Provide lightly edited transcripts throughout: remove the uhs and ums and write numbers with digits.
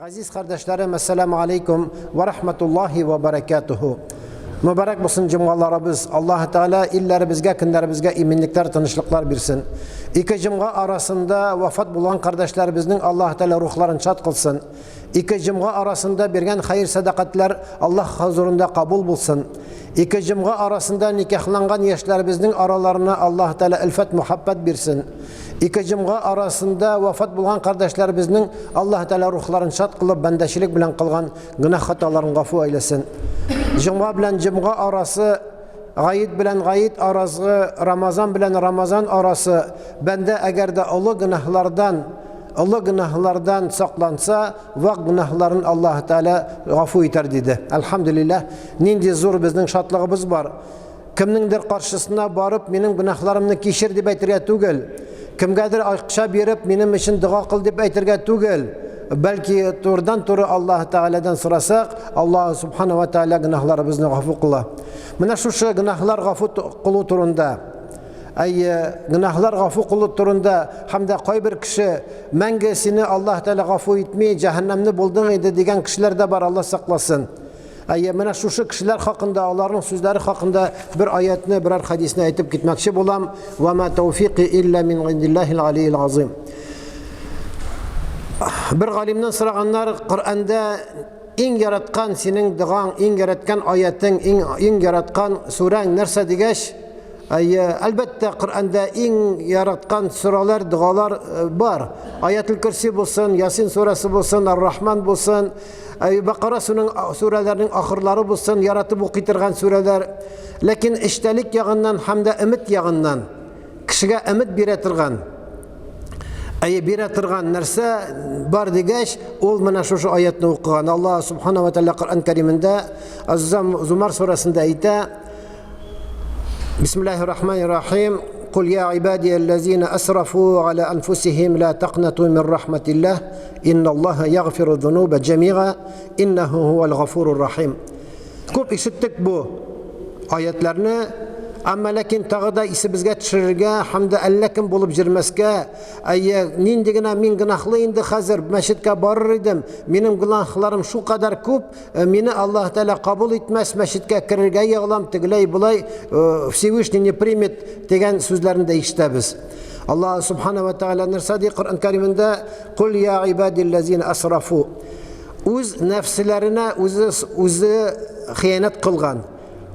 Газиз кардәшләрем, әссәламу алейкум ва рахматуллахи ва баракатуху. Мөбарәк булсын җомгаларыбыз. Аллаһ Тәгалә илләребезгә, көннәребезгә иминлекләр, тынычлыклар бирсен. Ике җомга арасында вафат булган кардәшләребезнең Аллаһ Тәгалә рухларын шат кылсын. Ике җомга арасында биргән хәер-сәдакатлар Аллаһ хозурында кабул булсын. Ике җомга арасында никахланган яшьләребезнең араларына Аллаһ Тәгалә өлфәт-мөхәббәт бирсен. Ике җомга арасында вафат булган кардәшләребезнең Аллаһ Тәгалә рухларын шат кылып, бәндәчелек белән кылган гөнаһ хаталарын гафу әйләсен. Җомга белән җомга арасы, Гает белән гает арасы, Рамазан белән Рамазан арасы, бәндә әгәр дә олы гөнаһлардан, олы гөнаһлардан сакланса, вак гөнаһларын Аллаһ Тәгалә гафу итәр диде. Әлхәмдүлилләһ, нинди зур безнең шатлыгыбыз бар. Кемнеңдер каршысына барып, минем гөнаһларымны кичер дип әйтергә түгел. Кемгәдер акча биреп, минем өчен дога кыл дип әйтергә түгел. Бәлки турыдан-туры Аллаһ Тәгаләдән сорасак, Аллаһ Субхана ва Тәгалә гөнаһларыбызны гафу кыла. Менә шушы гөнаһлар гафу кылу турында, әйе, гөнаһлар гафу кылу турында һәм дә кайбер кеше мәңге сине Аллаһ Тәгалә гафу итми, җәһәннәмне булдың инде дигән кешеләр дә бар, Аллаһ сакласын. Әйе, менә шушы кешеләр хакында, аларның сүзләре хакында бер аятны, берәр хадисне әйтеп китмәкче булам. Ва ма тауфики илля мин индиллахил алиил азим. Бер галимнән сораганнар, Коръәндә иң яраткан синең догаң, иң яраткан аятың, иң иң яраткан сүрәң нәрсә дигәч, әйе, әлбәттә, Коръәндә иң яраткан сүрәләр, догалар э, бар. Аятул Курси булсын, Ясин сүрәсе булсын, Ар-Рахман булсын, Әй, Бакара сүнең сүрәләрнең ахырлары булсын, яратып укый торган сүрәләр. Ләкин эчтәлек ягыннан һәм дә өмет ягыннан кешегә өмет бирә торган, әйе, бирә торган нәрсә бар дигәч, ул менә шушы аятны укыган. Аллаһ субхана ва тәгалә Коръән Кәримендә Аз-Зумар сүрәсендә әйтә: Бисмиллаһир рахманир рахим. Кул я ибадияллазина асрафу аля анфусихим ла тaqнату мин рахматиллах. Инналлаһа ягъфиру зунуба җәмига, иннаху һувал гафурур рахим. Күп ишеттек бу аятларны, әмма ләкин тагы да исебезгә төшерергә һәм дә әллә кем булып җөрмәскә, әйе, нинди генә мин гөнаһлы инде хәзер, мәчеткә барыр идем, минем гөнаһларым шулкадәр күп, э, мине Аллаһ Тәгалә кабул итмәс, мәчеткә керергә егылам, тегеләй болай, э, Всевышний не примет дигән сүзләрне дә ишетәбез. Аллаһ Субхана ва Тәгалә нәрсә ди Коръән Кәримендә? Кул я ибадиллазина асрафу. Үз нәфселәренә үзе үзе хыянәт кылган.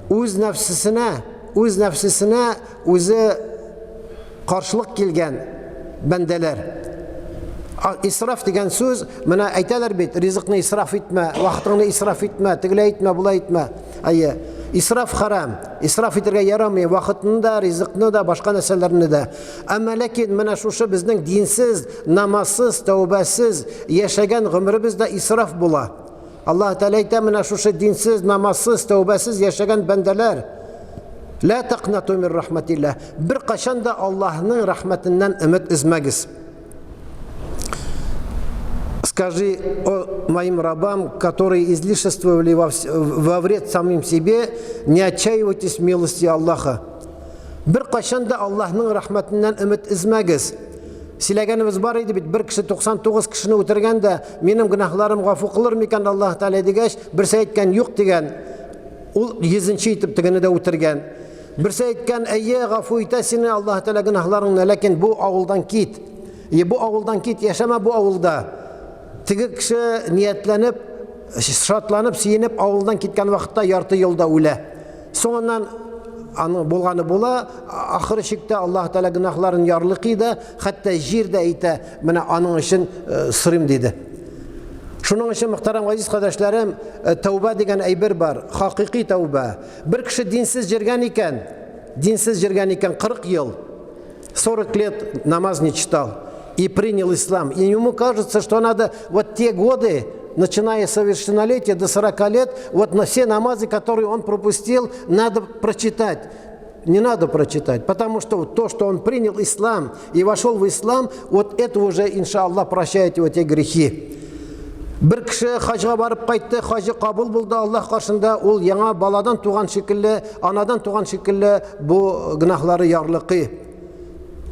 Үз нәфсесенә, үз нәфсесенә үзе каршылык килгән бәндәләр. Исраф дигән сүз, менә әйтәләр бит, ризыкны исраф итмә, вакытыңны исраф итмә, тегеләй итмә, болай итмә. Әйе, исраф харам. Исраф итәргә ярамый, вакытны да, ризыкны да, башка нәрсәләрне дә. Әмма ләкин менә шушы безнең динсез, намазсыз, тәүбәсез яшәгән гомеребез дә исраф була. Аллаһ Тәгалә әйтә, менә шушы динсез, намазсыз, тәүбәсез яшәгән бәндәләр, Ла тaqнату мин рахматилlah. Беркайчан да Аллаһның рәхмәтеннән өмет өзмәгез. Скажи о моим рабам, которые излишествовали во, во вред самим себе, не отчаивайтесь в милости Аллаха. Бер кайчан да Аллаһның рәхмәтеннән өмет өзмәгез. Сөйләгәнебез бар иде бит, бер кеше 99 кешене үтергән дә, минем гөнаһларым гафу кылыр микән Аллаһ Тәгалә дигәч, берсе әйткән, юк дигән. Ул йөзенче итеп тегене дә үтергән. Берсе әйткән, әйе, гафу итә сине Аллаһ Тәгалә гөнаһларыңны, ләкин бу авылдан кит. Е, бу авылдан кит, яшәмә бу авылда. Теге кеше ниятләнеп, шатланып, сөенеп авылдан киткән вакытта ярты елда үлә. Соңыннан аның булганы була, ахыр чиктә Аллаһ Тәгалә гөнаһларын ярлыкый да, хәтта җир дә әйтә, менә аның өчен э, сорыйм диде. Шуның өчен, мөхтәрәм газиз кардәшләрем, э, тәүбә дигән әйбер бар, хакыйкый тәүбә. Бер кеше динсез җиргән икән, динсез җиргән икән 40 ел, 40 лет намаз не читал и принял ислам. И ему кажется, что надо вот те годы, начиная с совершеннолетия до 40 лет, вот на все намазы, которые он пропустил, надо прочитать. Не надо прочитать, потому что вот то, что он принял ислам и вошел в ислам, вот это уже, иншаллах, прощает его те грехи. Бер кеше хаҗга барып кайтты, хаҗы кабул булды Аллаһ каршында, ул яңа баладан туган шикелле, анадан туган шикелле бу гөнаһлары ярлыкый.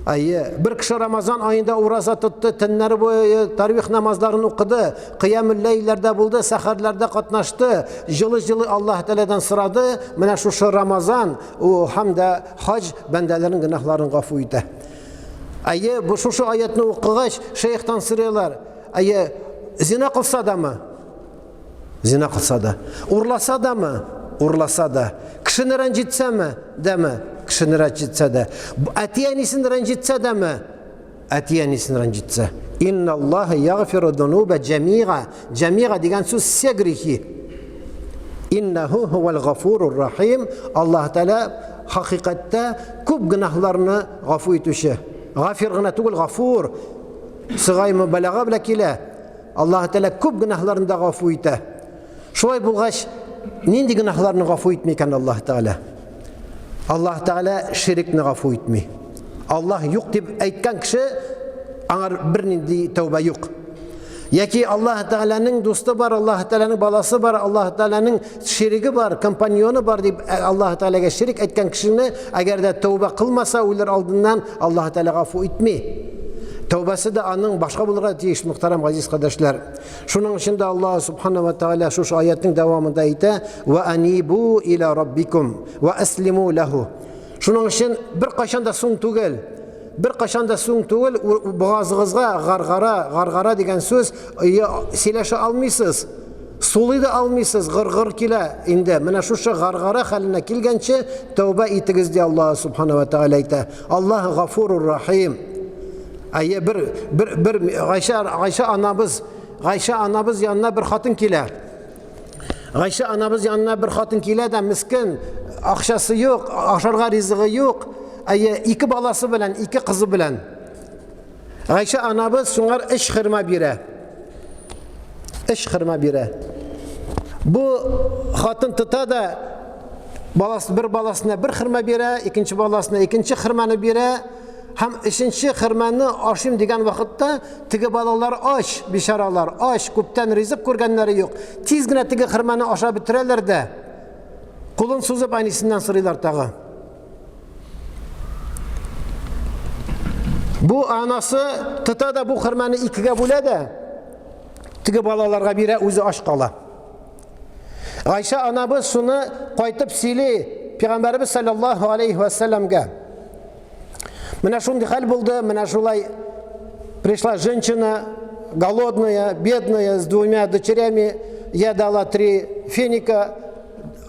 Әйе, бер кеше Рамазан аенда ураза тотты, төннәр буе тарвих намазларын укыды, кыямул ләйләрдә булды, сәхәрләрдә катнашты, җылы-җылы Аллаһ Тәгаләдән сорады, менә шушы Рамазан һәм дә хаҗ бәндәләрнең гөнаһларын гафу итә. Әйе, бу шушы аятны укыгач, шәехтан сорыйлар, әйе, зина кылса дамы? Зина кылса да. Урласа дамы? Урласа да. Кешене рәнҗетсәме? Дәме? Кешене рәнҗетсә дә. Әти-әнисен рәнҗетсә дәме? Әти-әнисен рәнҗетсә. Инна Аллаһ ягфиру дунуба җәмига. Җәмига дигән сүз все грехи. Иннаху хувал гафурур рахим. Аллаһ Тәгалә хакыйкатьтә күп гөнаһларны гафу итүче. Гафир гына түгел, гафур. Сыгай мөбаләга белән килә. Аллаһ Тәгалә күп гөнаһларны да гафу итә. Шулай булгач, нинди гөнаһларны гафу итми икән Аллаһ Тәгалә? Аллаһ Тәгалә ширекне гафу итми. Аллаһ юк дип әйткән кеше аңар бернинди тәүбә юк. Яки Аллаһ Тәгаләнең дусты бар, Аллаһ Тәгаләнең баласы бар, Аллаһ Тәгаләнең шириге бар, компаньоны бар дип Аллаһ Тәгаләгә ширек әйткән кешене, әгәр дә тәүбә кылмаса үлер алдыннан Аллаһ Тәгалә гафу итми. Тәүбәсе дә аның башка булырга тиеш, мөхтәрәм газиз кардәшләр. Шуның өчен дә Аллаһ Субхана ва Тәгалә шушы аятның дәвамында әйтә: "Ва анибу иля раббикум ва аслиму лаху". Шуның өчен бер кайчан да соң түгел. Бер кайчан да соң түгел, бугазыгызга гаргара, гаргара дигән сүз сөйләшә алмыйсыз. Сулый да алмыйсыз, гыр-гыр килә инде. Менә шушы гаргара хәленә килгәнче тәүбә итегез ди Аллаһ Субхана ва Тәгалә әйтә. Аллаһ Гафурур Рахим. Әйе, бер бер бер Гайшә Гайшә анабыз, Гайшә анабыз янына бер хатын килә. Гайшә анабыз янына бер хатын килә дә, мискен, акчасы юк, ашарга ризыгы юк. Әйе, ике баласы белән, ике кызы белән. Гайшә анабыз шуңар өч хөрмә бирә. Өч хөрмә бирә. Бу хатын тота да баласы бер баласына бер хөрмә бирә, икенче баласына икенче хөрмәне бирә һәм өченче хөрмәне ашыйм дигән вакытта теге балалар ач, бичаралар, ач, күптән ризык күргәннәре юк. Тиз генә теге хөрмәне ашап бетерәләр дә, кулын сузып әнисеннән сорыйлар тагы. Бу анасы тота да бу хөрмәне икегә бүлә дә, теге балаларга бирә, үзе ач кала. Гайшә анабыз шуны кайтып сөйли Пәйгамбәребез саллаллаһу алейхи ва сәлламгә. Менә шундый хәл булды, менә шулай пришла женщина голодная, бедная, с двумя дочерями, я дала три финика,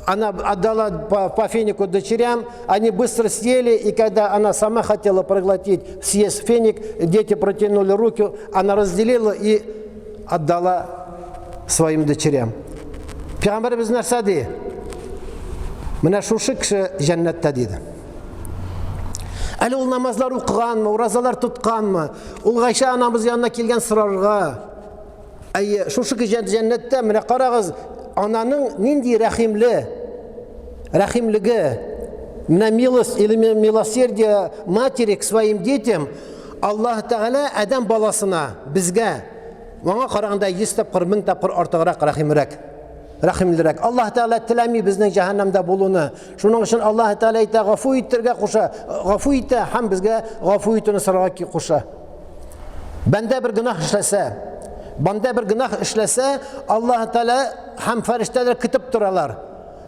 она отдала по финику дочерям, они быстро съели, и когда она сама хотела проглотить, съесть финик, дети протянули руки, она разделила и отдала своим дочерям. Пәйгамбәребез нәрсә ди? Менә шушы кеше җәннәттә диде. Әле ул намазлар укыганмы, уразалар тотканмы? Ул Гайшә анабыз янына килгән сорарга. Әйе, шушы кеше җәннәттә, менә карагыз, ананың нинди рәхимле, рәхимлеге, менә милость или милосердие матери к своим детям, Аллаһ Тәгалә адәм баласына, безгә, моңа караганда 100 тапкыр, 1000 тапкыр артыграк рәхимрәк. Рәхимлерәк. Аллаһ Тәгалә теләми безнең җәһәннәмдә булуны. Шуның өчен Аллаһ Тәгалә әйтә, гафу итәргә куша, гафу итә һәм безгә гафу итүне сорарга куша. Бәндә бер гөнаһ эшләсә, бәндә бер гөнаһ эшләсә, Аллаһ Тәгалә һәм фәрештәләр көтеп торалар.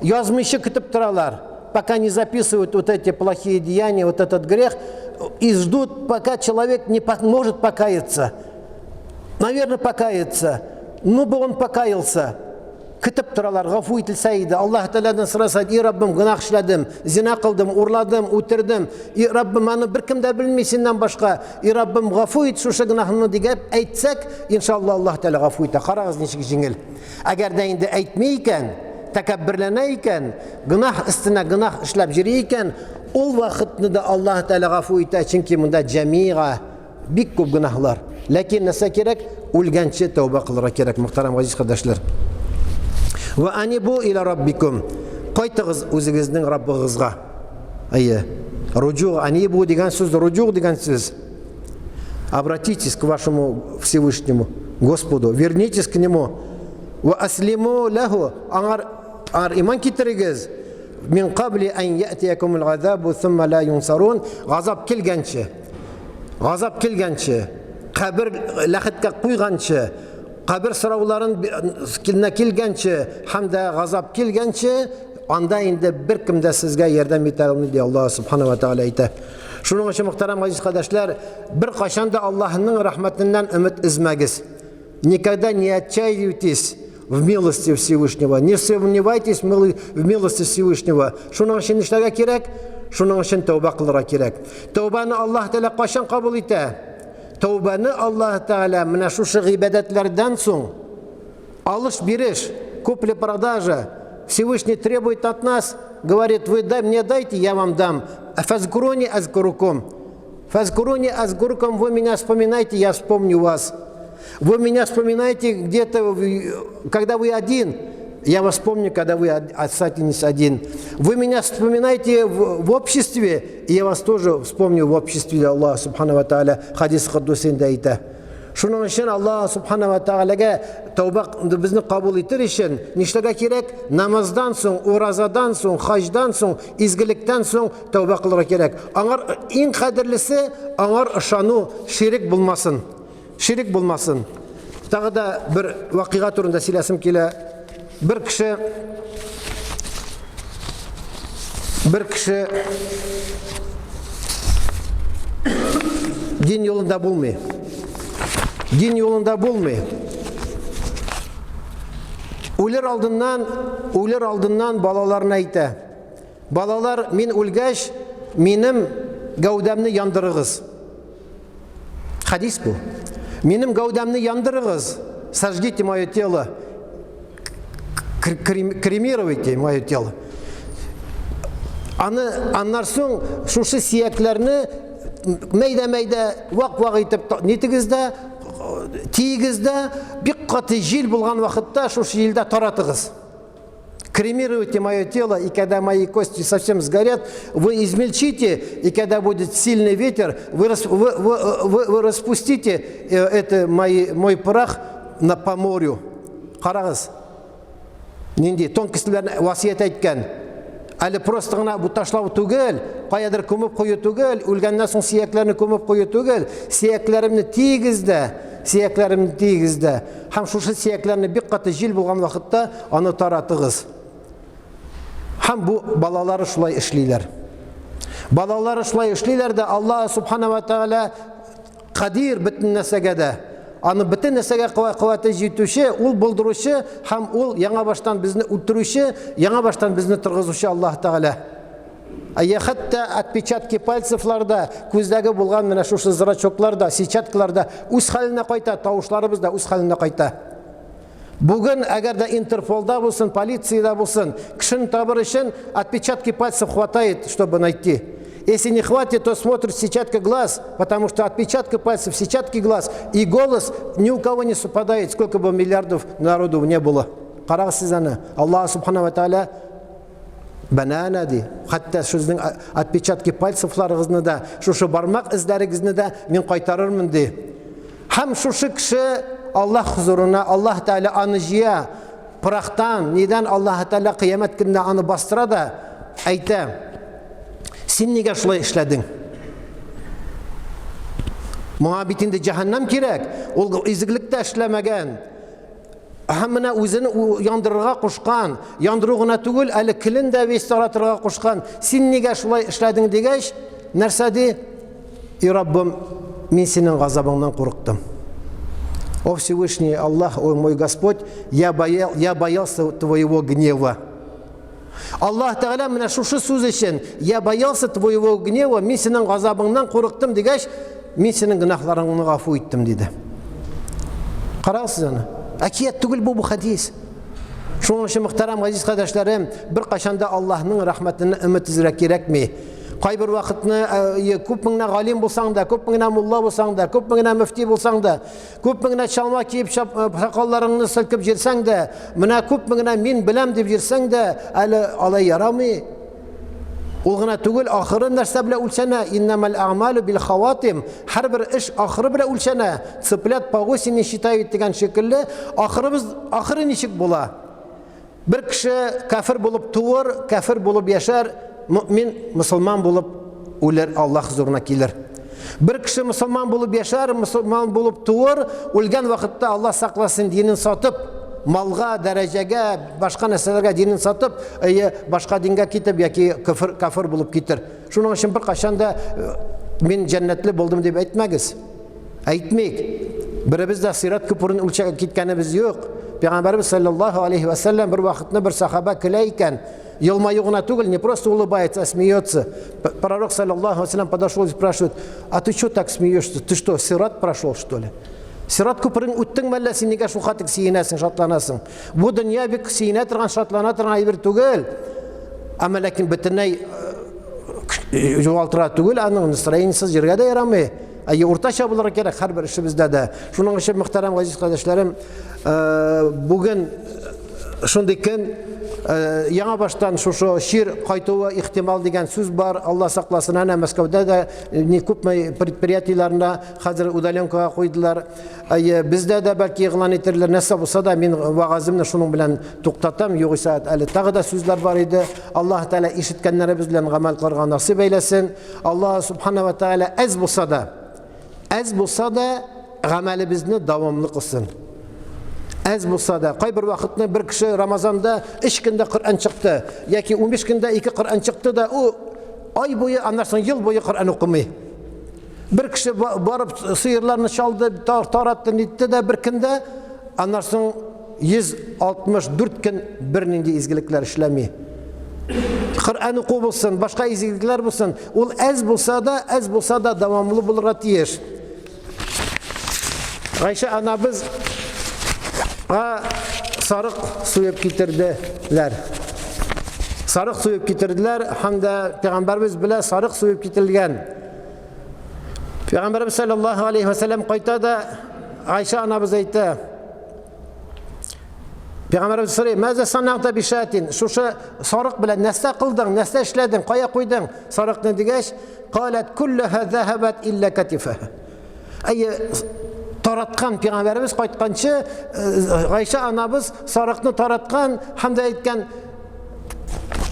Язмыйча көтеп торалар. Пока не записывают вот эти плохие деяния, вот этот грех, и ждут, пока человек не может покаяться. Наверное, покаяться. Ну бы он покаялся. Көтеп торалар, гафу ителсә иде. Аллаһ Тәгаләдән сораса, и Раббым, гөнаһ эшләдем, зина кылдым, урладым, үтердем. И Раббым, аны беркем дә белми синнән башка. И Раббым, гафу ит шушы гөнаһымны дигәп әйтсәк, иншалла Аллаһ Тәгалә гафу итә. Карагыз, ничек җиңел. Әгәр дә инде әйтми икән, тәкәбберләнә икән, гөнаһ өстенә гөнаһ эшләп йөри икән, ул вакытны да Аллаһ Тәгалә гафу итә, чөнки монда җәмига Бик күп гөнаһлар. Ләкин нәрсә кирәк? Үлгәнче тәүбә кылырга кирәк, мөхтәрәм газиз кардәшләр. Ва анибу иля раббикум. Кайтыгыз үзегезнең Раббыгызга. Әйе. Руджу, анибу дигән сүз, руджу дигән сүз. Обратитесь к вашему Всевышнему, Господу, вернитесь к Нему. Ва аслиму лаху. Аңар, аңар иман китерегез. Мин кабли ан ятиякумул азабу сумма ла юнсарун. Газап килгәнче. Газап килгәнче, кабер ләхеткә куйганчы, кабер сорауларын килгәнче һәм дә газап килгәнче, анда инде беркем дә сезгә ярдәм итә алмый, ди Аллаһ субхана ва тааля әйтә. Шуның өчен, мөхтәрәм газиз кардәшләр, беркайчан да Аллаһның рәхмәтеннән өмет өзмәгез. Никогда не отчаивайтесь в милости Всевышнего. Не сомневайтесь в милости Всевышнего. Шуның өчен нишләргә кирәк? Шуның өчен тәүбә кылырга кирәк. Тәүбәне Аллаһ Тәгалә кайчан кабул итә? Тәүбәне Аллаһ Тәгалә менә шушы гыйбадәтләрдән соң алыш-биреш, купля-продажа, Всевышний требует от нас, говорит, вы дай, мне дайте, я вам дам. Фазкуруни азкурукум. Фазкуруни азкурукум, вы меня вспоминайте, я вспомню вас. Вы меня вспоминаете где-то, когда вы один, я вас помню, когда вы останетесь один. Вы меня вспоминаете в обществе, и я вас тоже вспомню в обществе Аллаха Субхану ва Тааля. Хадис Куддусинда әйтә. Шуның өчен Аллаһ Субхана ва Таалагә тәүбә безне кабул итер өчен нишләргә кирәк? Намаздан соң, уразадан соң, хаҗдан соң, изгелектән соң тәүбә кылырга кирәк. Аңар иң кадерлесе, аңар ышану, ширек булмасын. Ширек булмасын. Тагы да бер вакыйга турында сөйләсем килә. Бер кеше бер кеше дин юлында булмый. Дин юлында булмый. Үлер алдыннан, үлер алдыннан балаларына әйтә. Балалар, мин үлгәч, минем гәүдәмне яндырыгыз. Хадис бу. Минем гәүдәмне яндырыгыз, сожгите мое тело, кремируйте мое тело. Аны аннан соң шушы сиякләрне мәйдә-мәйдә вак-вак итеп нитегез дә, тиегез дә, бик каты җил булган вакытта шушы җилдә таратыгыз. Кремируйте мое тело, и когда мои кости совсем сгорят, вы измельчите, и когда будет сильный ветер, вы, рас, вы, вы, вы, вы распустите это мои, мой прах на, по морю. Карагыз. Нинди тонкостьләрне васыять әйткән. Әле просто гына бу ташлау түгел, каядыр күмеп кую түгел, үлгәннән соң сөякләрне күмеп кую түгел, сөякләремне тиегез дә, сөякләремне тиегез дә. Һәм шушы сөякләрне бик каты җил булган вакытта аны таратыгыз. Һәм бу балалары шулай эшлиләр. Балалары шулай эшлиләр дә Аллаһ субхана ва тааля кадир бөтен нәрсәгә дә. Аны бөтен нәрсәгә куәте җитүче, ул булдыручы һәм ул яңа баштан безне үтерүче, яңа баштан безне торгызучы Аллаһ Тәгалә. Әйе, хәтта отпечатки пальцевларда, күздәге булган менә шушы зрачоклар да, сетчаткалар да үз хәленә кайта, тавышларыбыз да үз хәленә кайта. Бүген, әгәр дә Интерполда булсын, полициядә булсын, кешене табыр өчен отпечатки пальцев хватает, чтобы найти. Если не хватит, то смотрит сетчатка глаз, потому что отпечатка пальцев, сетчатки глаз и голос ни у кого не совпадает, сколько бы миллиардов народу не было. Карагыз сез аны. Аллаһ субхана ва тааля банана ди. Хәтта сезнең отпечатки пальцевларыгызны да, шушы бармак эзләрегезне дә мин кайтарырмын ди. Һәм шушы кеше Аллаһ хузурына, Аллаһ Тәгалә аны җыя, пырахтан, нидән Аллаһ Тәгалә кыямәт көнендә аны бастыра да әйтә: Син нигә шулай эшләдең? Моңа бит инде җәһәннәм кирәк. Ул изгелек тә эшләмәгән. Һәм менә үзен яндырырга кушкан. Яндыру гына түгел, әле келен дә весь таратырга кушкан. Син нигә шулай эшләдең дигәч, нәрсә ди? И Раббым, мин синең газабыңнан курыктым. О Всевышний Аллах, о мой Господь, я, боял, я боялся твоего гнева. Аллаһ Тәгалә менә шушы сүз өчен, я боялся твоего гнева, мин синең газабыңнан курыктым дигәч, мин синең гөнаһларыңны гафу иттем диде. Карагыз сез аны. Әкият түгел бу, бу хадис. Шуның өчен мөхтәрәм газиз кардәшләрем, беркайчан да Аллаһның рәхмәтеннән өмет өзәргә кирәкми. Кайбер вакытны э, күпме генә галим булсаң да, күпме генә мулла булсаң да, күпме генә мөфти булсаң да, Күпме генә чалма киеп, э, сакалларыңны селкеп җирсәң дә, менә күпме генә мин беләм дип йөрсәң дә, әле алай ярамый. Ул гына түгел, ахыры нәрсә белән үлчәнә? Иннамал а'малу бил хаватим. Һәрбер эш ахыры белән үлчәнә. Цыплят по осени считают дигән шикелле, ахырыбыз ахыры ничек була? Бер кеше кафир булып туыр, кафир булып яшәр, мөмин, мусульман булып үлер, Аллаһ хозурына килер. Бер кеше мусульман булып яшәр, мусульман булып туыр, үлгән вакытта Алла сакласын динен сатып, малга, дәрәҗәгә, башка нәрсәләргә динен сатып, әйе, башка дингә китеп яки кафир, кафир булып китер. Шуның өчен беркайчан да э, мин җәннәтле булдым дип әйтмәгез. Әйтмик. Беребез дә сират күперен үлчәп киткәнебез юк. Пәйгамбәрбез саллаллаһу алейхи ва саллям бер вакытны бер сахаба көлә икән. Елмаю гына түгел, не просто улыбается, а смеется. Пророк саллаллаху алейхи подошел и спрашивает: "А ты что так смеешься? Ты что, сират прошел, что ли?" Сират күперен үттең мәллә син нигә шул хәтлек сөенәсең, шатланасың? Бу дөнья бик сөенә торган, шатлана торган әйбер түгел. Әмма ләкин бөтенләй э, югалтыра түгел, аның настроениесез җиргә дә ярамый. Әйе, уртача булырга кирәк һәрбер эшебездә дә. Шуның өчен, мөхтәрәм газиз кардәшләрем, э, бүген шундый көн, э, яңа баштан шушы чир кайтуы ихтимал дигән сүз бар. Алла сакласын, әнә Мәскәүдә дә э, ни күпме предприятиеләрендә хәзер удаленкага куйдылар. Әйе, бездә дә бәлки игълан итерләр. Нәрсә булса да, мин вагазымны шуның белән туктатам. Югыйсә әле тагы да сүзләр бар иде. Аллаһ Тәгалә ишеткәннәребез белән гамәл кылырга насыйп әйләсен. Аллаһ Субхана ва Тәгалә әз булса да, әз булса да гамәлебезне дәвамлы кылсын. Әз булса да, кайбер вакытны бер кеше Рамазанда 3 көндә Коръән чыкты, яки 15 көндә 2 Коръән чыкты да, ул ай буе, аннан соң ел буе Коръән укымый. Бер кеше барып сыерларны чалды, таратты, нитте дә бер көндә, аннан соң 164 көн бернинди изгелекләр эшләми. Коръән уку булсын, башка изгелекләр булсын, ул әз булса да, әз булса да дәвамлы булырга тиеш. Гайшә анабыз сарык суеп китерделәр. Сарык суеп китерделәр һәм дә пәйгамбәрбез белә сарык суеп китерелгән. Пәйгамбәрбез саллаллаһу алейхи ва саллям кайта да Айша анабыз әйтә. Пәйгамбәрбез сорый: "Мәзә санагта бишатин?" Шушы сарык белән нәрсә кылдың, нәрсә эшләдең, кая куйдың сарыкны дигәч, "Калат куллаһа захабат илля катифаха." Әйе, тараткан пәйгамбәребез кайтканчы Гайша анабыз сарыкны тараткан һәм дә әйткән: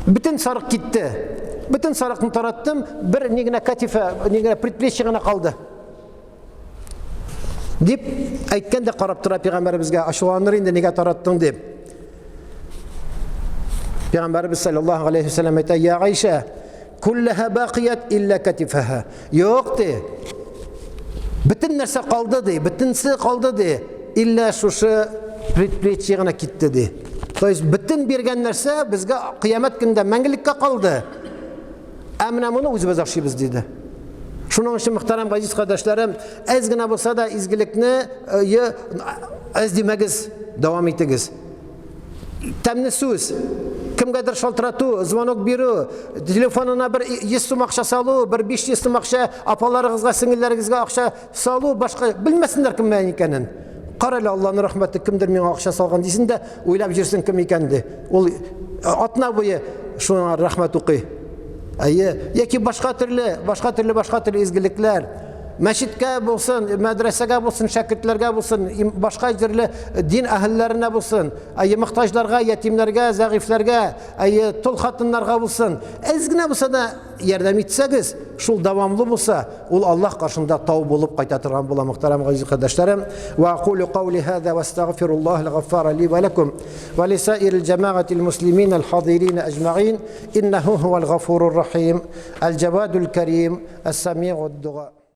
Бөтен сарык китте. Бөтен сарыкны тараттым, бер ни генә катифа, ни генә предплечье гына калды. Дип әйткән дә карап тора пәйгамбәребезгә, ачуланыр инде, нигә тараттың дип. Пәйгамбәребез саллаллаһу алейхи вәсәлләм әйтә: "Я Гайша, куллаһа бақият илля катифаха." Юк ди. Бөтен нәрсә калды ди, бөтенсе калды ди. Иллә шушы предплечье гына китте ди. То есть бөтен биргән нәрсә безгә кыямәт көндә мәңгелеккә калды. Ә менә моны үзебез ашыйбыз диде. Шуның өчен мөхтәрәм газиз кардәшләрем, әз генә булса да изгелекне э, әз димәгез, дәвам итегез. Тәмле сүз, кемгәдер шалтырату, звонок бирү, телефонына бер 100 сум акча салу, бер 500 сум акча апаларыгызга, сеңелләрегезгә акча салу, башка белмәсеннәр кем белән икәнен. Кара әле Алланың рәхмәте, кемдер миңа акча салган дисен дә, уйлап йөрсен кем икән ди. Ул э, атна буе шуңа рәхмәт укый. Әйе, яки башка төрле, башка төрле, башка төрле изгелекләр. Мәчеткә булсын, мәдрәсәгә булсын, шәкертләргә булсын, башка җирле дин әһелләренә булсын, әйе, мохтаҗларга, ятимнәргә, зәгыйфьләргә, әйе, тол хатыннарга булсын. Әз генә булса да ярдәм итсәгез, шул дәвамлы булса, ул Аллаһ каршында тау булып кайта торган була, мөхтәрәм газиз кардәшләрем. Ва акулу каули һаза ва астагфируллаһ аль-гаффара ли ва лакум ва лисаирил җамагатил муслимин аль-хадирин аҗмаин иннаху хуал гафурур рахим аль-джавадул карим. Әс-самигуд дуга.